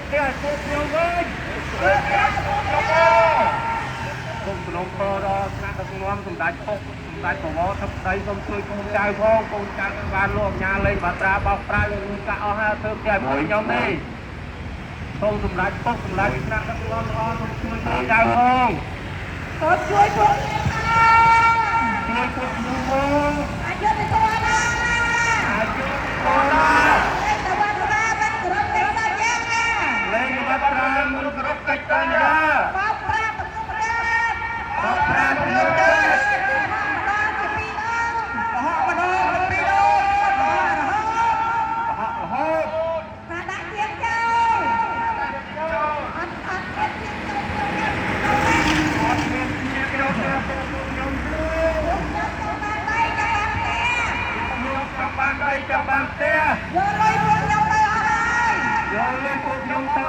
ផ្ទះឲ្យពួកខ្ញុំវិញ ធ្វើផ្ទះពួកខ្ញុំ សូមសំណូមពរដល់ថ្នាក់ដឹកនាំសម្ដេចពុកសម្ដេចប្រវត្តិធិបតីសូមជួយកូនចៅផងកូនចៅបានលោកអញ្ញាលេងបាត្រាបោកប្រាយលុយកាក់អស់ហើយធ្វើផ្ទះឲ្យពួកខ្ញុំនេះសូមសម្ដេចពុកសម្ដេចថ្នាក់ដឹកនាំល្អសូមជួយកូនចៅផង សូមជួយពួកខ្ញុំផង ជួយពួកខ្ញុំផង អយុត្តិធម៌ណា អាយុធម៌ណា លេខតវត្រាមិនគោរពកិច្ចសន្យាណា លេងបាត្រាមិនគោរពកិច្ចសន្យា បោកប្រាស់ទំនុកចិត្ត បោកប្រាស់ទំនុកចិត្ត ម្ដងជាពីរដង កុហកម្ដងជាពីរដង រហូត កុហករហូត ថាដាក់ជាងចូលអត់អត់មានជាងចូលពួកខ្ញុំ អត់មានជាខ្ញុំទេពួកខ្ញុំទេ ពួកខ្ញុំចង់បានដីចង់បានផ្ទះ ខ្ញុំចង់បានដីចង់បានផ្ទះ យកលុយពួកខ្ញុំទៅអស់ហើយ យកលុយពួកខ្ញុំទៅ